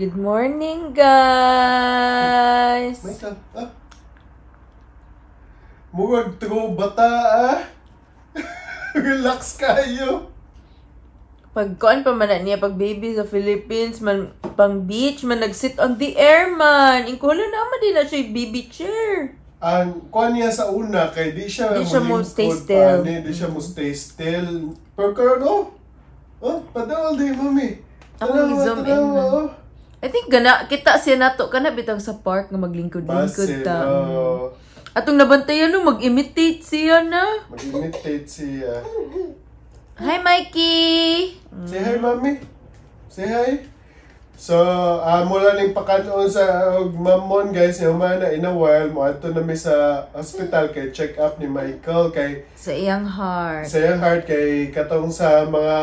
Good morning, guys! Michael, ah. Murag true bata ah. Relax kayo. Pag kuan pa man na niya, pag baby sa Philippines, man, pang beach, man nag-sit on the air man. Ingkulo na man din na siya yung baby chair. Ang kuan niya sa una kay di siya Di siya mo mulingkod stay still. pa, ni, di siya mo stay still. Pero karon oh. Oh, padol di mami. Ako Tanawa, i-zoom in tanawa, man. oh. I think gana kita siya nato kana bitang sa park nga maglingkod-lingkod Basin, ta. oh. Atong nabantayan no mag-imitate siya na. Mag-imitate siya. Hi, Mikey. Say hi, mami. Say hi. So, mula ning pakanon sa og mamon guys, yung na in a while, moadto na mi sa hospital kay check up ni Michael kay Sa iyang heart. Sa iyang heart kay katong sa mga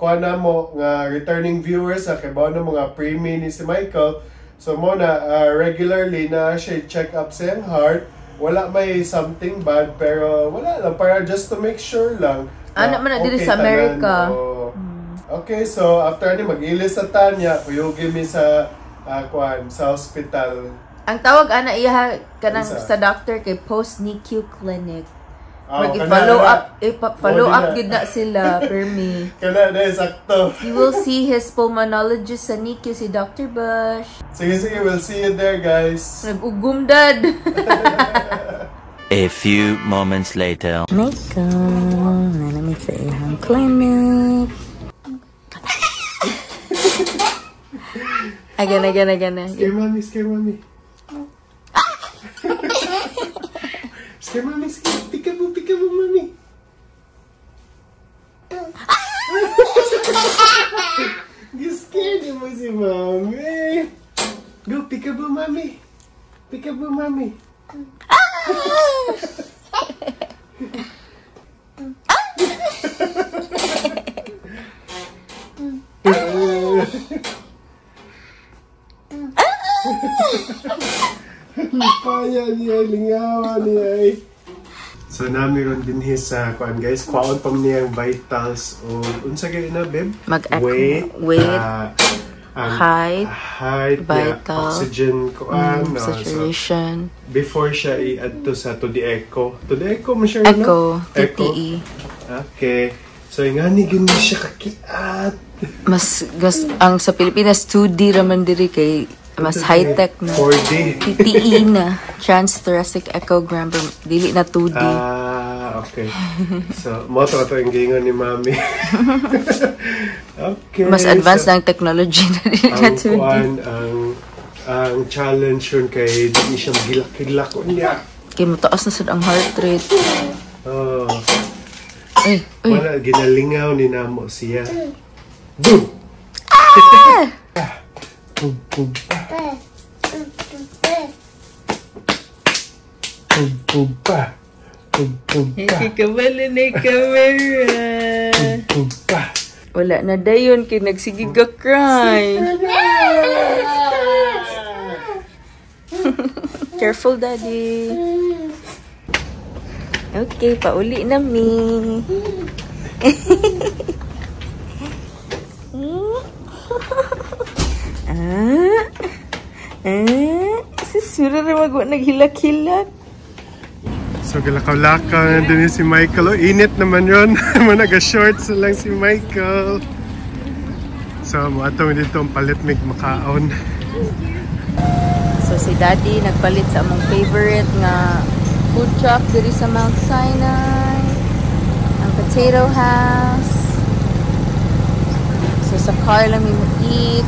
kuan na mo nga returning viewers sa kay na mga preemie ni si Michael. So mo na regularly na siya check up sa iyang heart. Wala may something bad pero wala lang para just to make sure lang. Ana man na diri sa tanan, America. Oo. Okay, so after ni mag-ilis sa Tanya, kuyugi mi sa kuan sa hospital. Ang tawag ana iya kanang Unsa? sa doctor kay post NICU clinic. Ah, Mag kana, follow kana. up, ipa-follow Mo up din gid na sila permi. Kana na sakto. You will see his pulmonologist sa NICU si Dr. Bush. Sige, sige, we'll see you there, guys. Nag-ugom dad. A few moments later. Michael, nanamit sa iyang clinic. Again, again, again. Scare mommy, scare mommy. Scare mommy, scare. Peekaboo, peekaboo, mommy. You scared mo si mommy. Go, peekaboo, mommy. Peekaboo, mommy. Lipaya niya, lingawa niya eh. So nami ron din sa kuan guys, kwaon pa niya ang vitals o unsa kay na babe? Mag-echo. Weight, Weight, ang height, height, vital, yeah, oxygen kuan, no? So, saturation, before siya i-add to sa to the echo. To the echo mo siya, no? Echo, Echo. TTE. Okay. So ingani gini siya kakiat. Mas, gas, ang sa Pilipinas, 2D raman diri kay mas high-tech na. 4D. TTE na. Transthoracic echogram. Pero dili na 2D. Ah, okay. So, mo to ato ang giingon ni Mami. Okay. Mas advanced So, na ang technology na dili na ang 2D. kuan, ang challenge yun kay di siya magilak-hilak niya. Kay mataas na sad ang heart rate. Oh, Ay, uy. wala ginalingaw ni namo siya. Boom! Ah! Boom, boom, pa. Boom, boom, pa. Boom, boom, pa. Kabalo na yung camera. Boom, boom, pa. Wala na dayon kay nagsige ka cry. Careful, Daddy. Okay, pauli na mi. Ah, ah, sisura na mag naghilak-hilak. So galakaw-lakaw na din si Michael. Oh, init naman yun. Managa-shorts na lang si Michael. So, mo dito ang palit mig makaon. So si Daddy nagpalit sa among favorite nga food truck diri sa Mount Sinai. Ang Potato House. So sa car lang mi mo eat.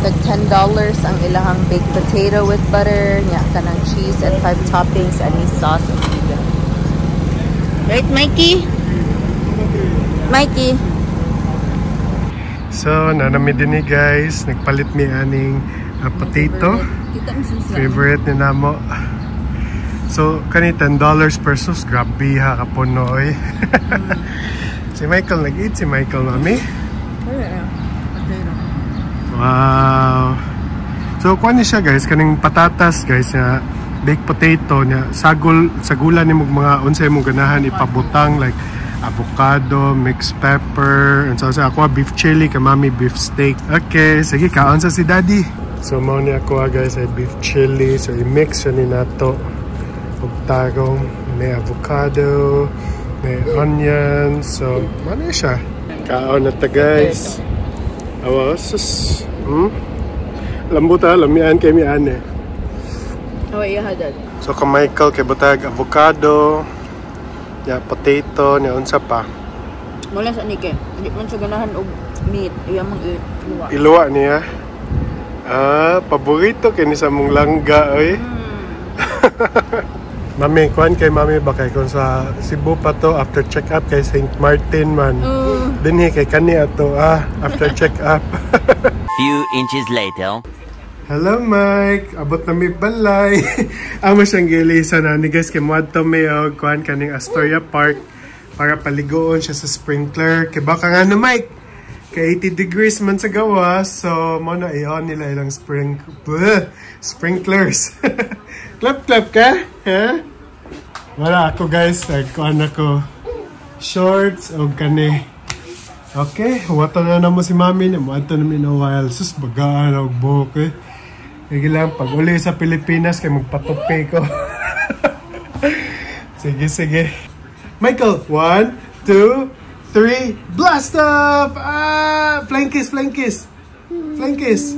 Tag $10 ang ilahang baked potato with butter, nya kanang cheese and 5 toppings and sauce and pizza. Right, Mikey? Mikey. So, nanami din ni guys. Nagpalit mi aning potato. Favorite ni namo. So, kani $10 per sus. Grabe ha, kapuno oy. Si Michael, nag-eat si Michael, mami. Wow. So, kuha ni siya guys, kaning patatas guys, na baked potato niya. Sagol, sagulan ni mo mga unsay mo ganahan ipabutang like Avocado, mixed pepper, and so sa ako beef chili, kay Mami beef steak. Okay, sige, kaon sa si Daddy. So mao ni ako, guys, ay beef chili. So i-mix siya ni nato. Ug tarong, may avocado, may onion. So, mao na siya. Kaon na ta, guys. Awa, sus. Lambot ha, lamian kay mi ane. Oh, iya, Dad. So ka Michael kay butag avocado, ya potato, niya unsa pa. Mula sa ni kay. Hindi man siya ganahan og meat. Iya mang iluwa. Iluwa niya. Ah, paborito kay ni sa mong langga oy. Mami, kuan kay Mami ba kay kung sa Cebu pa to after check up kay St. Martin man. Dinhi kay kani ato after check up. Few inches later. Hello, Mike, abot na mi balay. Amo siyang gilisan na ni, guys, kay moadto mi og kuan kaning Astoria Park para paliguon siya sa sprinkler. Kay baka nga no, Mike, kay 80 degrees man sa gawas, so mo na i-on nila ilang bleh, sprinklers. Clap clap ka? Ha? Wala ako, guys, nagkuan ako shorts o kani. Okay, huwato na namo si Mami na moadto na mi na while. Sus, bagaan og buhok eh. Sige lang, pag uli sa Pilipinas kay magpatupi ko. Sige, sige. Michael, one, two, three, blast off! Ah! Flying kiss, flying kiss. Flying kiss.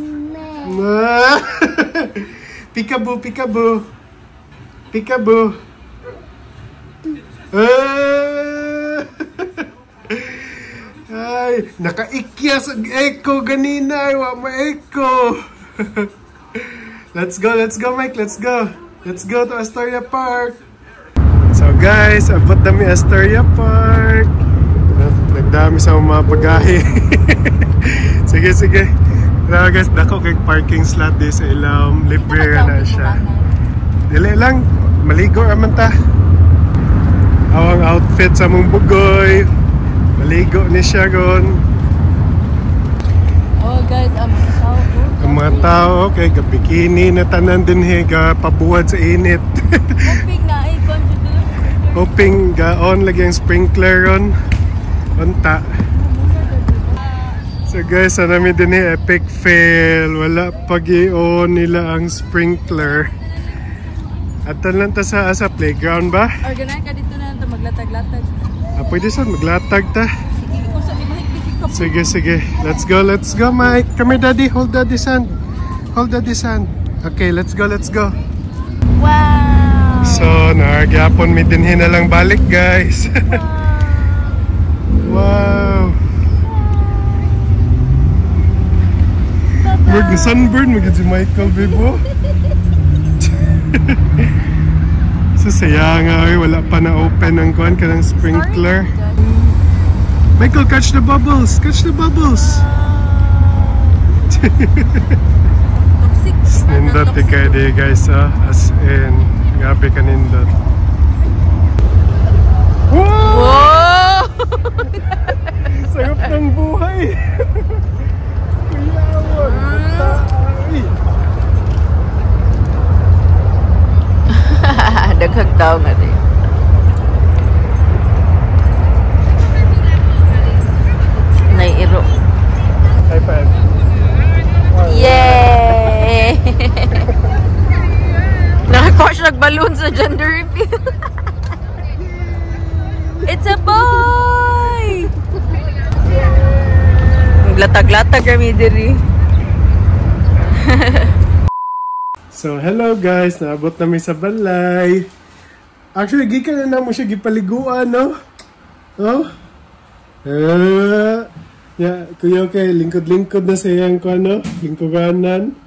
Ah! Peekaboo, peekaboo. Peekaboo. Ah! Ay, nakaikyas og echo ganina. Ay, wa mo echo. Let's go, Mike. Let's go. Let's go to Astoria Park. So guys, abot na mi Astoria Park. Nagdami sa mga bagahe. Sige, sige. Pero guys, dako kay parking slot di sa ilang, libre na siya. Dili lang, maligo raman ta. Awang outfit sa mong bugoy. Maligo ni siya ron. Oh guys, ang mga tao ko. Ang mga tao, okay, bikini na tanan din he, ga pabuwad sa init. Hoping na ay contribute. Hoping ga on lagi ang sprinkler ron. Unta. So guys, ano mi din eh, epic fail. Wala pag i-on nila ang sprinkler. Ato lang ta sa playground ba? Organize ka dito na ito, maglatag-latag. Ah, pwede sa maglatag ta. Sige, ikaw sa mahigpit ka. Sige, sige. Let's go, Mike. Come here, Daddy. Hold Daddy's hand. Hold Daddy's hand. Okay, let's go, let's go. Wow! So, naargyapon mi dinhi na lang balik, guys. Wow. Murag na sunburn, magid si Michael, bebo. So, saya nga, oy, wala pa na open ang kuan kanang sprinkler. Michael, catch the bubbles! Catch the bubbles! Toxic. Nindot di kayo di, guys, ah. As in, grabe ka nindot. Wow! Wow! Sarap ng buhay! Kuyawan! Ay! Daghang tao nga di. Naiiro. High five! Yay! Nakakuha siya balloon sa gender reveal. It's a boy! Latag-latag kami diri. So, hello guys! Naabot na mi sa balay. Actually, gikan na namo siya gipaliguan, no? Oh? Yeah, kuya, okay, lingkod-lingkod na sa iyang ko, ano? Lingkuganan.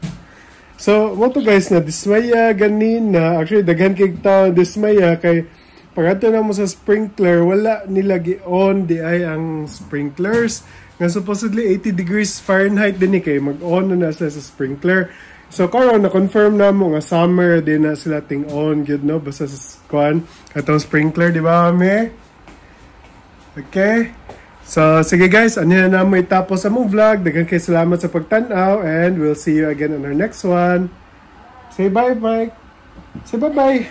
So, mo to guys, na dismaya ganina. Actually, daghan kay tao dismaya kay pag-adto na mo sa sprinkler, wala nila gi-on di ay ang sprinklers. Nga supposedly 80 degrees Fahrenheit din ni kay mag-on na na sila sa sprinkler. So karon na confirm na mo nga summer din na sila ting on gyud, no, basta sa kuan katong sprinkler, di ba, Mami? Okay. So sige guys, ano na namo itapos among vlog. Daghan kay salamat sa pagtan-aw and we'll see you again on our next one. Say bye, Mike. Say bye-bye.